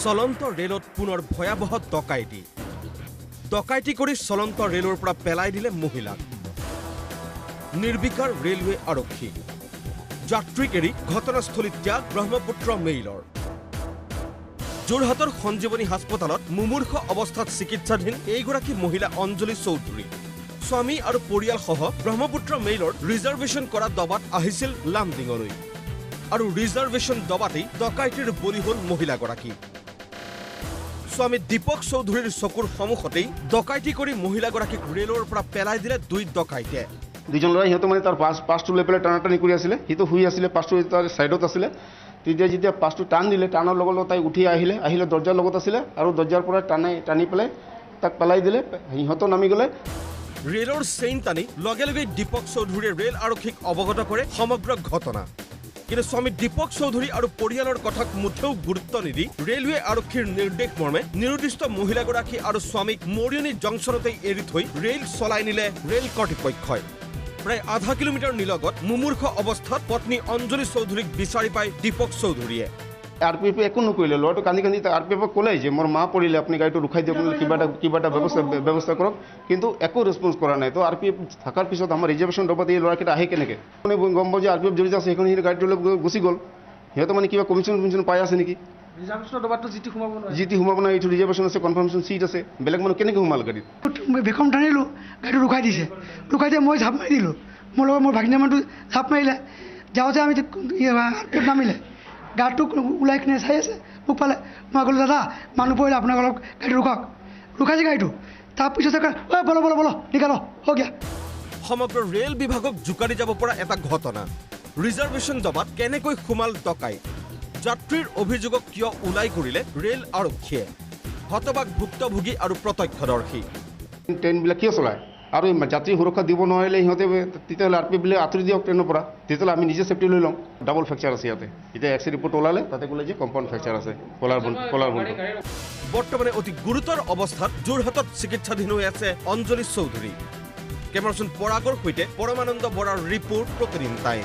চলন্ত ৰেলত পুনৰ ভয়াৱহ ডকাইতি। ডকাইতি কৰি চলন্ত ৰেলৰ পৰা পেলাই দিলে মহিলাক। নিৰ্বিকাৰ ৰেলৱে আৰক্ষী। যাত্ৰীক এৰি ঘটনাস্থলীত ত্যাগ ব্ৰহ্মপুত্ৰ মেইলৰ। যোৰহাটৰ সঞ্জীৱনী হাস্পতালত মুমূৰ্ষ অৱস্থাত চিকিৎসাধীন এইগৰাকী মহিলা অঞ্জলি চৌধুৰী। স্বামী আৰু পৰিয়ালসহ ব্ৰহ্মপুত্ৰ মেইলৰ ৰিজাৰ্ভেশ্যন কৰা দবাত আহিছিল লামডিঙলৈ আৰু ৰিজাৰ্ভেশ্যন দবাতেই ডকাইতিৰ বলি হ'ল মহিলাগৰাকী। স্বামী দীপক চৌধুৰীৰ চকুৰ সন্মুখতেই ডকাইতি কৰি মহিলাগৰাকীক ৰেলৰ পৰা পেলাই দিলে দুই ডকাইতে। দুজন ল'ৰাই সিহঁতে মানে তাৰ পাছটো লৈ পেলাই টানাটানি কৰি আছিলে, সিটো শুই আছিলে, পাছটো তাৰ ছাইডত আছিলে। তেতিয়া যেতিয়া পাছটো টান দিলে, টানাৰ লগে লগে তাই উঠি আহিলে, আহিলে দৰ্জাৰ লগত আছিলে আৰু দৰ্জাৰ পৰা টানি পেলাই তাক পেলাই দিলে, সিহঁতো নামি গ'লে। ৰেলৰ চেইন টানি লগে লগে দীপক চৌধুৰীয়ে ৰেল আৰক্ষীক অৱগত কৰে সমগ্ৰ ঘটনা। কিন্তু স্বামী দীপক চৌধুৰী আৰু পৰিয়ালৰ কথাক মুঠেও গুৰুত্ব নিদি ৰেলৱে আৰক্ষীৰ নিৰ্দেশ মৰ্মে নিৰুদ্দিষ্ট মহিলাগৰাকী আৰু স্বামীক মৰিয়নি জংচনতেই এৰি থৈ ৰেল চলাই নিলে ৰেল কৰ্তৃপক্ষই। প্ৰায় আধা কিলোমিটাৰ নিলগত মুমূৰ্ষ অৱস্থাত পত্নী অঞ্জলি চৌধুৰীক বিচাৰি পাই দীপক চৌধুৰীয়ে। আৰ পি এফে একো নকৰিলে, ল'ৰাটো কান্দি কান্দি আৰ পি এফক ক'লে যে মোৰ মা পৰিলে, আপুনি গাড়ীটো ৰখাই দিয়ক, নহ'লে কিবা এটা ব্যৱস্থা কৰক, কিন্তু একো ৰেছপন্স কৰা নাই। তো আৰ পি এফ থকাৰ পিছত আমাৰ ৰিজাৰ্ভেশ্যন ডবাত এই ল'ৰাকেইটা আহে কেনেকৈ? মানে গম পাওঁ যে আৰ পি এফ জড়িত আছে, সেইখন সিহঁতে গাড়ীটো লৈ গুচি গ'ল। সিহঁতে মানে কিবা কমিশ্যন কমিশ্যন পাই আছে নেকি? ৰিজাৰ্ভেশ্যনৰ ডবাতটো জিটি সোমাব নোৱাৰে। জিটি সোমাব নোৱাৰে, এইটো ৰিজাৰ্ভেশ্যন আছে, কনফাৰ্মেশ্যন চিট আছে, বেলেগ মানুহ কেনেকৈ সোমাল গাড়ীত? বেকম টানিলোঁ, গাড়ীটো ৰখাই দিছে, ৰখাই দিয়ে মই ঝাঁপ মাৰি দিলোঁ, মোৰ লগত মোৰ ভাগিনী মানুহটো ঝাঁপ মাৰিলে। যাওঁতে আমি আৰ পি এফ নামিলে, গাড়ীটো ওলাই কিনে চাই আছে, মোক পালে। মই ক'লোঁ দাদা মানুহ পৰিলে, আপোনাক অলপ গাড়ীটো ৰখাওক। ৰখাইছে গাড়ীটো, তাৰপিছতে কয় ঐ বলো বলো বলো নিকালো हो गया। সমগ্ৰ ৰেল বিভাগক জোকাৰি যাব পৰা এটা ঘটনা। ৰিজাৰ্ভেশ্যন ডবাত কেনেকৈ সোমাল ডকাইত? যাত্ৰীৰ অভিযোগক কিয় ওলাই কৰিলে ৰেল আৰক্ষীয়ে? হতবাক ভুক্তভোগী আৰু প্ৰত্যক্ষদৰ্শী। ট্ৰেইনবিলাক কিয় চলায়? আৰু যাত্ৰী সুৰক্ষা দিব নোৱাৰিলে সিহঁতে তেতিয়াহ'লে আৰ পি এফ আঁতৰি দিয়ক ট্ৰেইনৰ পৰা, তেতিয়াহ'লে আমি নিজে চেফটি লৈ ল'ম। ডাবল ফ্ৰেকচাৰ আছে ইয়াতে, এতিয়া এক্স ৰে ৰিপৰ্ট ওলালে তাতে ক'লে যে কম্পাউণ্ড ফ্ৰেকচাৰ আছে কলাৰ বোনটো। বৰ্তমানে অতি গুৰুতৰ অৱস্থাত যোৰহাটত চিকিৎসাধীন হৈ আছে অঞ্জলি চৌধুৰী। কেমেৰাচোন পৰাগৰ সৈতে পৰমানন্দ বৰাৰ ৰিপৰ্ট, প্ৰতিদিন টাইম।